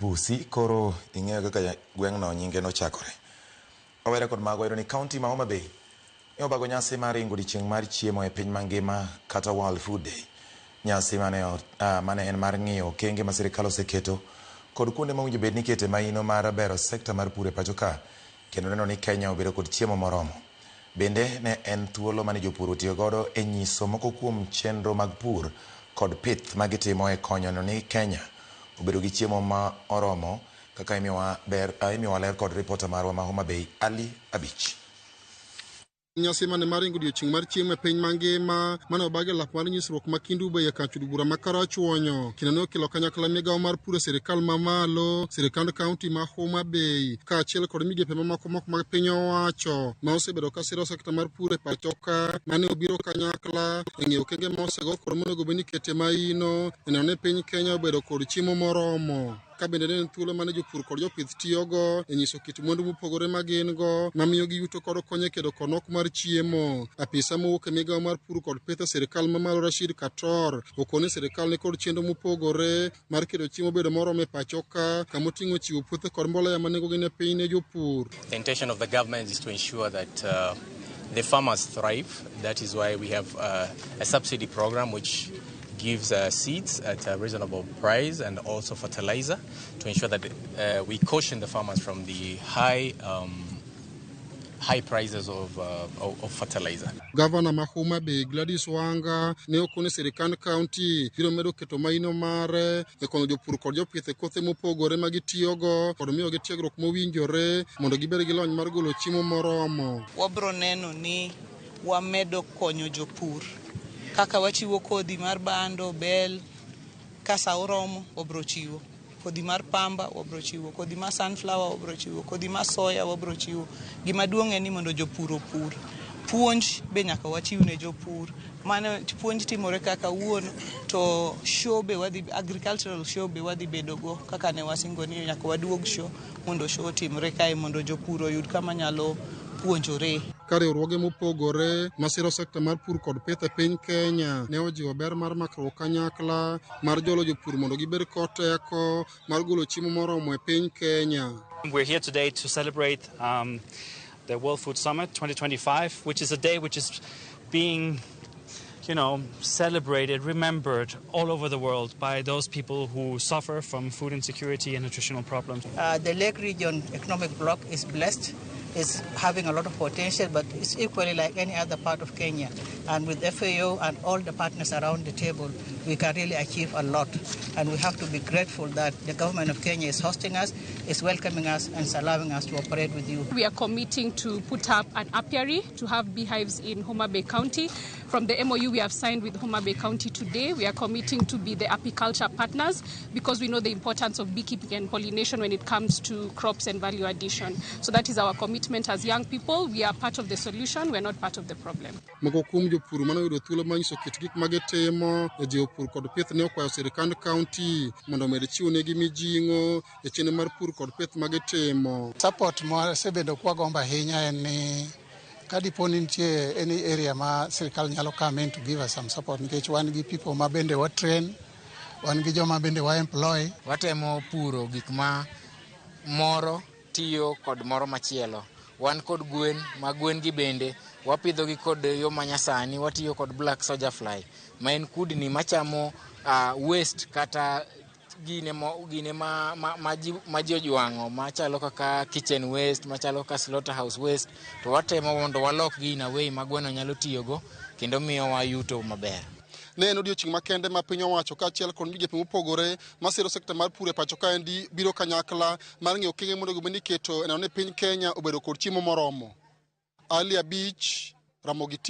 Pusi koro ing'eyo kaka gweng'no nyinge nochakore. Owere kod mago yudo ni kaunti ma Homa Bay ne obago nyasi mar ringo odiochieng' mar chiemo e piny mangima kata World Food Day. Nyasi mane en mar ng'iyo okenge ma sirikal oseketo kod kuonde mowinjo bed ni ikete maino mar bero sekta mar pur e pacho ka kendo neno ni Kenya obedo kod chiemo moromo. Bende ne en thuolo mane jopur otiyo godo e nyiso moko kuom chenro mag pur kod pith ma gitimo e konyo neno ni Kenya obedo gi chiemo ma oromo kaka imiyowa ler kod ripota marwa ma Homa Bay Ali Abich. Nyasi mane mar ringo odiochieng' mar chiemo e piny mangima mane obag e lap mar nyisruok ma Kindu Bay e kach od bura ma Karachuonyo kendo ne okelo kanyakla migawo mar pur e sirikal mamalo, sirikand kaunti ma Homa Bay kaachiel kod migepe mamoko moko mag piny owacho ma osebedo ka siro sekta mar pur e pacho ka mane obiro kanyakla e ng'iyo okenge ma osego kod monego bed ni ikete maino e neno ni piny Kenya obedo kod chiemo moromo. Ka bende ne en thuolo mane jopur kod jopith tiyogo e nyiso kit mwandu mopogore ma gin go mamiyo giyuto kod konyo e kedo kod nok mar chiemo. Apisa mowuok e migawo mar pur kod pith e sirikal mamalo Rashid Kator okone sirikal ni kod chenro mopogore mar kedo chiemo bedo moromo e pacho ka kamoting'o chiwo puothe kod mbolea ma nengogi ni piny ne jopur. The intention of the government is to ensure that the farmers thrive. That is why we have a subsidy program which gives seeds at a reasonable price and also fertilizer to ensure that we caution the farmers from the high prices of fertilizer. Gavana ma Homa Bay Gladys Wanga ne okone sirikand kaunti biro medo keto maino mare e konyo jopur kod jopith e kothe mopogore ma gitiyogo kod miyogi tiegruok mowinjore mondo gibed gi lony mar golo chiemo moromo. Wabro neno ni wamedo konyo jopur kaka wachiwo kodhi mar bando, bel, ka sa oromo wabro chiwo kodhi mar pamba, wabro chiwo kodhi mar sunflower, wabro chiwo kodhi mar soya, wabro chiwo. Gima duong' en ni mondo jopur opur. Puonj be nyaka wachiw ne jopur. Mano puonj timore kaka kawuono to show be wadhi, agricultural show be wadhi bedo go kaka ne wasingo ni nyaka waduog show mondo show otimre kae mondo jopur oyud kama nyalo puonjore. Ka riwruoge mopogore masiro sekta mar pur kod pith e piny Kenya ne ojiwo ber mar makruok kanyakla mar jolo jopur mondo gibed kod teko mar golo chiemo moromo e piny Kenya. We're here today to celebrate the World Food Summit 2025, which is a day which is being celebrated, remembered all over the world by those people who suffer from food insecurity and nutritional problems. The Lake Region Economic Bloc is blessed, is having a lot of potential, but it's equally like any other part of Kenya. And with FAO and all the partners around the table, we can really achieve a lot. And we have to be grateful that the government of Kenya is hosting us, is welcoming us, and is allowing us to operate with you. We are committing to put up an apiary to have beehives in Homa Bay County. From the MOU we have signed with Homa Bay County today, we are committing to be the apiculture partners because we know the importance of beekeeping and pollination when it comes to crops and value addition. So that is our commitment as young people. We are part of the solution, we are not part of the problem. Moko kuom jopur mane oyudo thuolo mar nyiso kit gik ma gitimo e jiwo pur kod pith ne okwayo sirikand kaunti mondo omed chiwo negi mijing'o e chenro mar pur kod pith ma gitimo. Support ma wasebedo kwagombo ahinya en ni ka dipo ni nitie any area ma sirikal nyalo come in to give us some support, nikech wan gi people ma bende wa train, wan gi joma bende wa employ. Watemo puro gik ma moro tiyo kod moro machielo. Wan kod gwen ma gwen gi bende wapidho gi kod yo manyasani. Watiyo kod black soldier fly ma en kudni machamo waste kata gine, mo, gine ma ji ojwang'o machalo kaka kitchen waste, machalo kaka slaughterhouse waste, to watemo mondo walok gi in a way ma gweno nyalo tiyogo kendo miyowa yuto maber. Ne en odiochieng' makende ma piny owacho kaachiel kod migepe mopogore masiro sekta mar pur e pacho kaendi biro kanyakla mar ng'iyo okenge monego bed ni iketo e neno ni piny Kenya obedo kod chiemo moromo. Ali Abich, Ramogi TV.